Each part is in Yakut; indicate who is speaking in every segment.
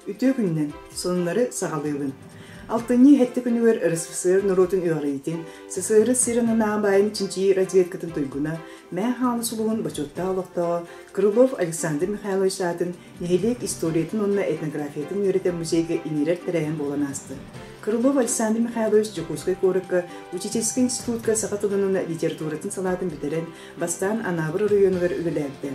Speaker 1: Үтүө күнүнэн! Сонуннары саҕалыыбын. Алтынньы сэттэ күнүгэр РСФСР норуотун үөҕэриитин, СССР сир ананаа баайын чинчийии разведкатын туйгуна, Мэҥэ Хаҥалас улууһун бочуоттаах олохтооҕо Крылов Александр Михайлович аатын нэһилиэк историятын уонна этнографиятын үөрэтэр музейга иҥэрэр тэрээһин буолан ааста. Крылов Александр Михайлович Дьокуускай куоракка учительскай институтка саха тылын уонна литературатын салаатын бүтэрэн, бастаан Анаабыр оройуонугар үлэлээбитэ.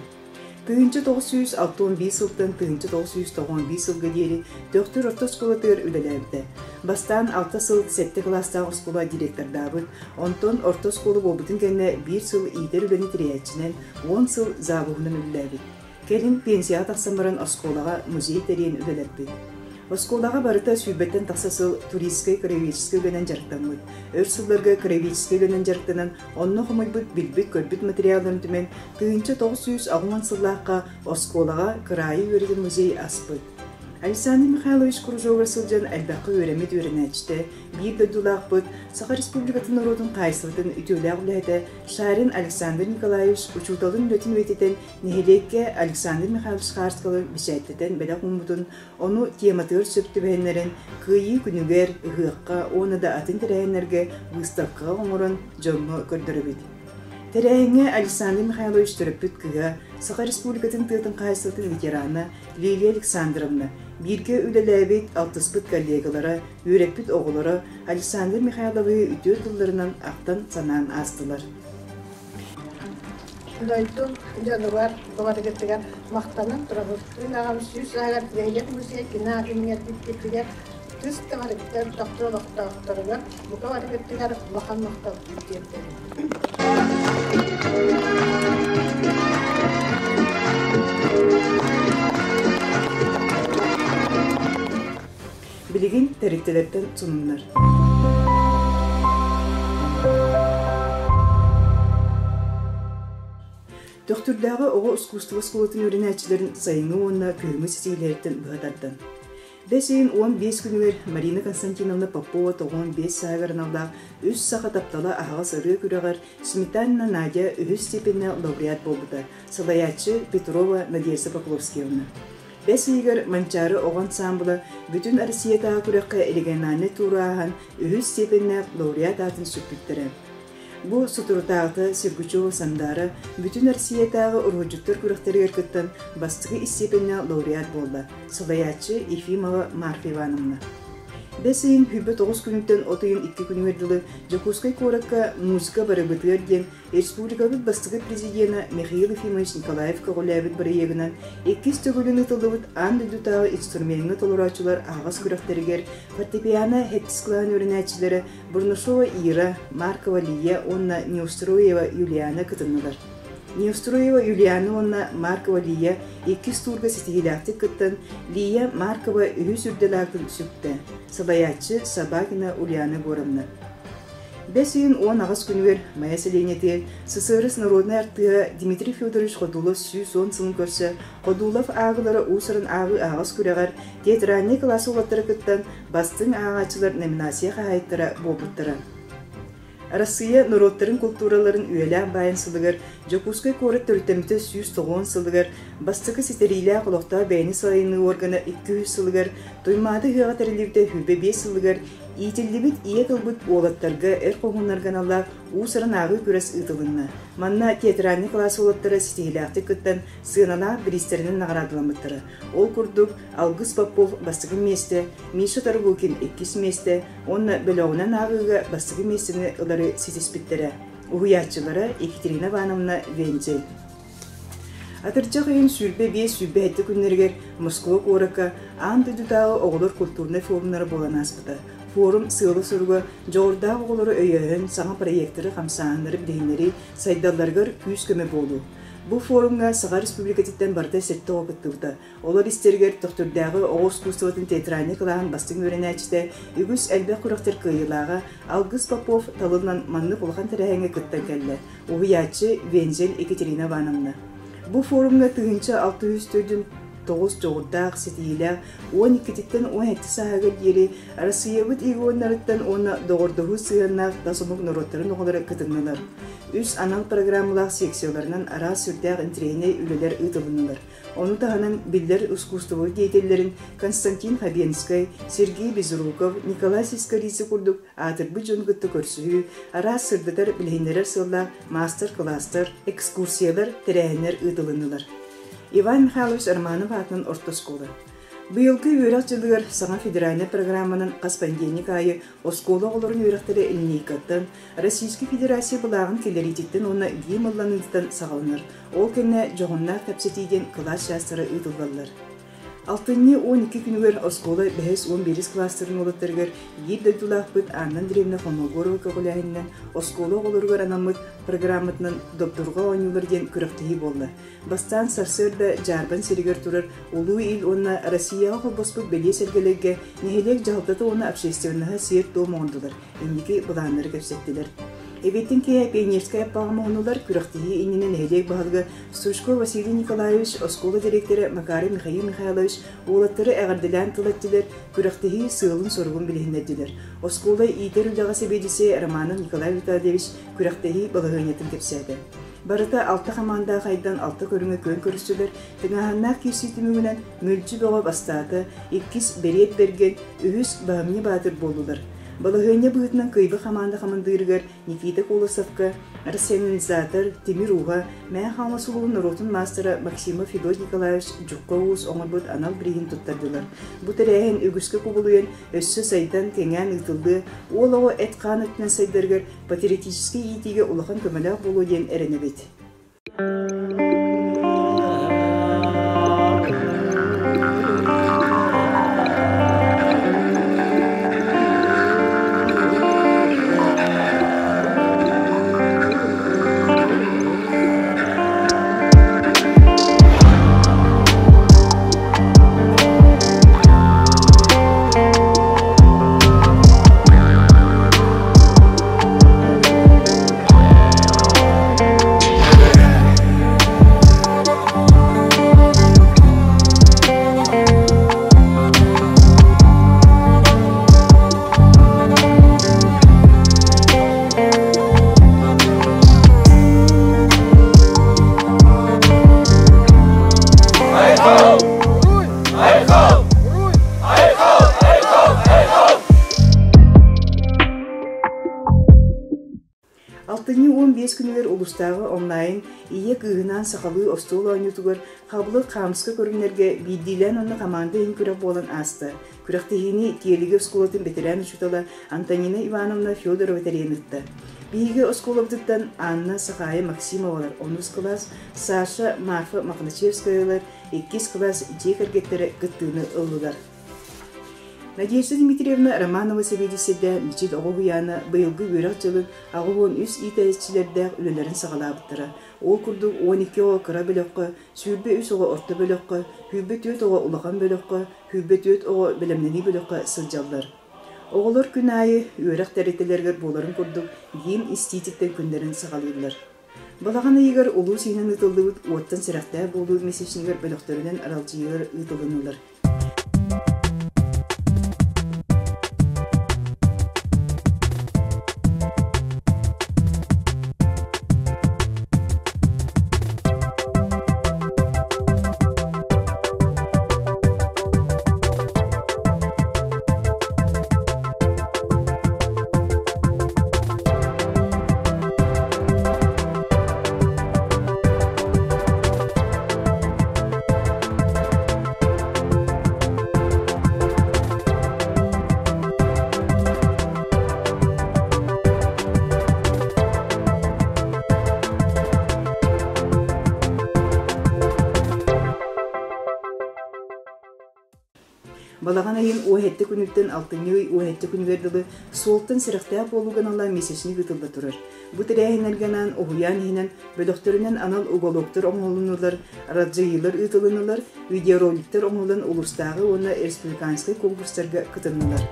Speaker 1: 1961 сылтан 1995 сылга диэри Төхтүр орто оскуолатыгар үлэлээбитэ. Бастаан алта сыл сэттэ кылаастаах оскуола директордаабыт, онтон орто оскуола буолбутун кэннэ биир сыл иитэр үлэни тэрийээччинэн, уон сыл завуһунан үлэлээбит. Кэлин пенсияҕа тахсан баран оскуолаҕа музей тэрийэн үлэлэппит. Оскуолаҕа барыта сүүрбэттэн тахса сыл туристскай-краеведческай үлэнэн дьарыктаммыт. Өр сылларга краеведческай үлэнэн дьарыктанан, онно хомуйбут билбит-көрбүт материалларын түмэн, 1980 сыллаахха оскуолаҕа кыраайы үөрэтэр музей аспыт. Александр Михайлович кружогар сылдьан элбэххэ үөрэммит үөрэнээччитэ, биир дойдулаахпыт, Саха Республикатын норуотун хаһаайыстыбатын үтүөлээх үлэһитэ Шарин Александр Николаевич учууталын үлэтин үйэтитэн Нэһилиэккэ Александр Михайлович Хаарскалы бэчээттэтэн бэлэх ууммутун, ону тематыгар сөп түбэһиннэрэн, Кыайыы күнүгэр, ыһыахха уонна да атын тэрээһиннэргэ выставкаҕа оҥорон дьоҥҥо көрдөрөбүт. Тэрээһиҥҥэ Александр Михайлович төрөппүт кыыһа, Саха Республикатын тыатын хаһаайыстыбатын ветерана Лилия Александровна, бииргэ үлэлээбит, алтыспыт коллегалара, үөрэппит оҕолоро Александр Михайловиһы үтүө тылларынан ахтан-санаан аастылар.
Speaker 2: Дойдум дьонугар, доҕоргутугар махтанан турабыт. Күн аҕам сүүс ааҕар нэһилиэк музей кини аатын иҥэрбиппитигэр тыс таҥарыттан тохтуу олохтоохторугар бука барыгыттыгар улахан махталбын тиэрдэбин.
Speaker 1: Билигин тэрилтэлэртэн сонуннар. Төхтүрдээҕи оҕо ускуустуба оскуолатын үөрэнээччилэрин сайыҥҥы уонна күһүҥҥү ситиһиилэриттэн быһа тардан. Бэс ыйын 15 күнүгэр Марина Константиновна Попова 95 сааһыгар аналлаах Үс саха таптала аһаҕас ырыа күрэҕэр Сметанина Надя үһүс степеннээх лауреат буолбута, салайааччы Петрова Надежда Покловскиевна. Бэс ыйыгар Манчаары оҕо ансаамбыла Бүтүн Россиятааҕы күрэххэ региональнай тууру ааһан, үһүс степеннээх лауреат аатын сүкпүттэрэ. Бу соторутааҕыта Сергучева Сандаара Бүтүн Россиятааҕы уруһуйдьуттар күрэхтэригэр кыттан бастакы истиэпэннээх лауреат буолла, салайааччы Ефимова Марфа Ивановна. Бэс ыйын 29 күнүттэн от ыйын 2 күнүгэр дылы Дьокуускай куоракка «Музыка барыбытыгар» диэн Республикабыт бастакы президенэ Михаил Ефимович Николаев көҕүлээбит бырайыагынан иккис төгүлүн ыытыллыбыт аан дойдутааҕы инструмеҥҥа толорооччулар аһаҕас күрэхтэригэр фортепиано сэттис кылааһын үөрэнээччилэрэ Бурнашова Ира, Маркова Лия уонна Неустроева Юлиана кытыннылар. Неустроева Юлиана уонна Маркова Лия иккис туурга ситиһиилээхтик кыттан, Лия Маркова үһүс үрдэл аатын сүктэ. Салайааччы Собакина Ульяна Егоровна. Бэс ыйын 18 күнүгэр Майа сэлиэнньэтигэр ССРС народнай артыыһа Дмитрий Федорович Ходулов 110 сылын көрсө Ходулов ааҕыылара уус-уран ааҕыы аһаҕас күрэҕэр театральнай кылаас уолаттара кыттан бастыҥ ааҕааччылар номинация хаһаайыттара буолбуттара. Арассыыйа норуоттарын култуураларын үйэлээх баайын сылыгар Дьокуускай куорат төрүттэммитэ 190 сылыгар бастакы ситэриилээх олохтоох бэйэни салайыныы уоргана 200 сылыгар Туймаада ыһыаҕа тэриллибитэ 25 сылыгар Иитиллибит ийэ тылбыт уолаттарга эр хоһууннарга аналлаах уус-уран ааҕыы күрэс ыытылынна. Манна театральнай кылаас уолаттара ситиһиилээхтик кыттан, сыаналаах бириистэринэн наҕараадаламмыттара. Ол курдук, Алгыс Попов бастакы миэстэ, Миша Таргукин иккис миэстэ уонна бөлөҕүнэн ааҕыыга бастакы миэстэни ылары ситиспиттэрэ. Уһуйааччылара Екатерина Ивановна Вензель. Атырдьах ыйын 25-27 күннэригэр Москва куоракка аан дойдутааҕы оҕолор культурнай форумнара буолан ааспыта. Форум сыала-соруга дьоҕурдаах оҕолору өйөөһүн, саҥа проектары, хамсааһыннары билиһиннэрии, сайдалларыгар күүс-көмө буолуу. Бу форумҥа Саха Республикатыттан барыта сэттэ оҕо кыттыбыта. Олор истэригэр Төхтүрдээҕи оҕо искусствотын театральнай кылааһын бастыҥ үөрэнээччитэ, үгүс элбэх күрэхтэр кыайыылааҕа Алгыс Попов талыллан маннык улахан тэрээһиҥҥэ кыттан кэллэ. Уһуйааччы Вензель Екатерина Ивановна. Бу форумҥа 1604 Тоҕус дьоҕурдаах, ситиһиилээх 12-титтэн 17 сааһыгар диэри Арассыыйабыт регионнарыттан уонна доҕордоһуу сыһыаннаах тас омук норуоттарын оҕолоро кытыннылар. Үс анал программалаах секцияларынан араас сүрдээх интэриэһинэй үлэлэр ыытылыннылар. Ону таһынан биллэр ускуустуба деятеллэрин Константин Хабенскай, Сергей Безруков, Николай Сискалица курдук аатырбыт дьону кытта көрсүһүү, араас сырдатар, билиһиннэрэр сыаллаах маастар-кылаастар, экскурсиялар, тэрээһиннэр ыытылыннылар. Иван Михайлович Романов аатынан орто оскуола. Быйылгы үөрэх дьылыгар саҥа федеральнай программанан хас понедельник аайы оскуола оҕолорун үөрэхтэрэ линейкаттан, Российскай Федерация былааҕын киллэриититтэн уонна гимн ылланыытыттан саҕаланар. Ол кэннэ дьоһуннаах кэпсэтии диэн кылаас чаастара ыытыллаллар. Алтынньы 12 күнүгэр оскуола бэһис уон биирис кылаастарын уолаттарыгар биир дойдулаахпыт Анна Андреевна Холмогорова көҕүлээһининэн оскуола оҕолоругар анаммыт программатынан Добдурҕа оонньуулар диэн күрэхтэһии буолла. Бастаан сарсыарда Дьаарбан сиригэр турар Улуу Ил уонна Россияҕа холбоспут бэлиэ сэргэлэргэ нэһилиэк дьаһалтата уонна общественноһа сиэр-туом оҥордулар, инники былааннары кэпсэттилэр. Эбиэттэн киэһэ Пионерскай аппаҕа муһуннулар, күрэхтэһии иннинэ нэһилиэк баһылыга Стручков Василий Николаевич, оскуола дириэктэрэ Макарий Михаил Михайлович уолаттары эҕэрдэлээн тыл эттилэр, күрэхтэһии сыалын-соругун билиһиннэрдилэр. Оскуола иитэр үлэҕэ сэбиэдиссэйэ Романов Николай Витальевич күрэхтэһии балаһыанньатын кэпсээтэ. Барыта алта хамаандаах айдан алта көрүҥэ күөн көрүстүлэр, тыҥааһыннаах киирсии түмүгүнэн Мүлдьү Бөҕө бастаата, иккис Бэриэт Бэргэн, үһүс Баһымньы Баатыр буоллулар. Балаһыанньа быһыытынан кыайбы хамаанда хамандыырыгар Никита Колосовка, рационализатор, тимир ууһа, Мэҥэ Хаҥалас улууһун норуотун маастара Максимов Федот Николаевич Дьукка Уус оҥорбут анал бирииһин туттардылар. Бу тэрээһин үгүскэ кубулуйан, өссө сайдан, кэҥээн ыытыллыа, уол оҕо эт-хаан өттүнэн сайдарыгар патриотическай иитиигэ улахан көмөлөөх буолуо диэн эрэнэбит. Алтынньы 15 күнүгэр улуустааҕы онлайн ийэ кыыһынаан сахалыы остуол оонньуутугар хабылык хаамыска көрүҥнэргэ биирдиилээн уонна хамаанда иһин күрэх буолан ааста. Күрэхтэһиини Тиэлиги оскуолатын бэтэрээн учуутала Антонина Ивановна Федорова тэрийэн ыытта. Биһиги оскуолабытыттан Анна Сахаайа Максимовалар онус кылаас, Саша Марфа Мохначевскаялар иккис кылаас дьиэ кэргэттэрэ кыттыыны ыллылар. Надежда Дмитриевна Романова сэбиэдиссэйдээх Мичил оҕо уһуйаана быйылгы үөрэх дьылын 83 иитээччилэрдээх үлэлэрин саҕалаабыттара. Ол курдук 12 оҕо кыра бөлөххө, 23 оҕо орто бөлөххө, 24 оҕо улахан бөлөххө, 24 оҕо бэлэмнэнии бөлөххө сылдьаллар. Оҕолор күн аайы үөрэх тэрилтэлэригэр буоларын курдук гимн истиититтэн күннэрин саҕалыыллар. Балаҕан ыйыгар улуус иһинэн ыытыллыбыт уоттан сэрэхтээх буолуу месячнигар бөлөхтөрүнэн аралдьыйыылар ыытылыннылар. Балаҕан ыйын уоһэтти күнүттэн алтынньы ый уоһэтти күнүгэр дылы суолтан сэрэхтээх буолууга аналлаах месячник ыытылла турар. Бу тэрээһиннэргэ анаан уһуйаан иһинэн бөлөхтөрүнэн анал уголоктар оҥоһулуннулар, радзайыылар ыытылыннылар, видеороликтар оҥоһуллан улуустааҕы уонна республиканскай конкурстарга кытыннылар.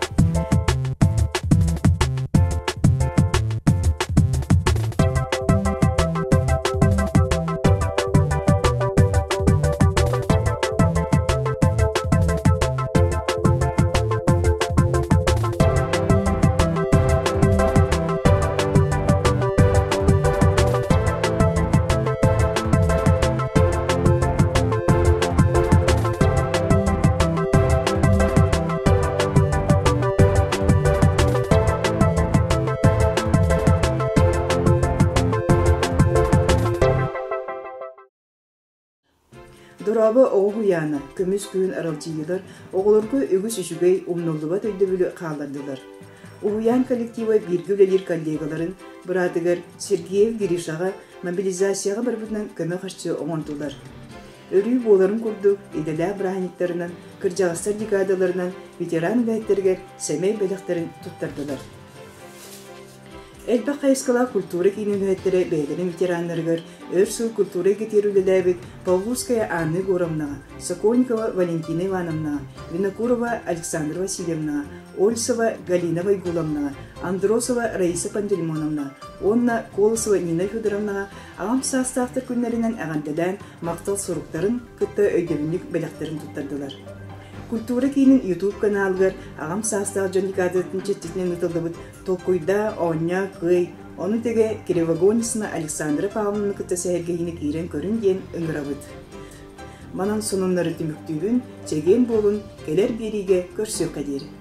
Speaker 1: Дорообо оҕо уһуйаана, көмүс күһүн аралдьыйыылар оҕолорго үгүс үчүгэй, умнуллубат өйдөбүлү хааллардылар. Уһуйаан коллектива бииргэ үлэлиир коллегаларын быраатыгар Сергеев Гришаҕа мобилизацияҕа барбытынан көмө харчы оҥордулар. Өрүү буоларын курдук, идэлээх бырааһынньыктарынан, кырдьаҕастар декадаларынан ветеран үлэһиттэригэр сэмэй бэлэхтэрин туттардылар. Элбэх хайысхалаах культура киинин үлэһиттэрэ бэйэлэрин ветераннарыгар өр сыл культура эйгэтигэр үлэлээбит Павловская Анна Егоровнаҕа, Сокольникова Валентина Ивановнаҕа, Винокурова Александра Васильевнаҕа, Ольсова Галина Байгуловнаҕа, Андросова Раиса Пантелеймоновнаҕа уонна Колосова Нина Федоровнаҕа аҕам саастаахтар күннэринэн эҕэрдэлээн махтал суруктарын кытта өйдөбүнньүк бэлэхтэрин туттардылар. Культура киинин YouTube каналыгар аҕам саастаах дьон декадатын чэрчитинэн ыытыллыбыт Толкуйдаа, оонньоо, кыай, ону тэгэ Кривогонисна Александра Павловна кытта сэһэргэһиини киирэн көрүн диэн ыҥырабыт. Манан сонуннары түмүктүүбүн, чэгиэн буолун, кэлэр биэриигэ көрсүөххэ диэри.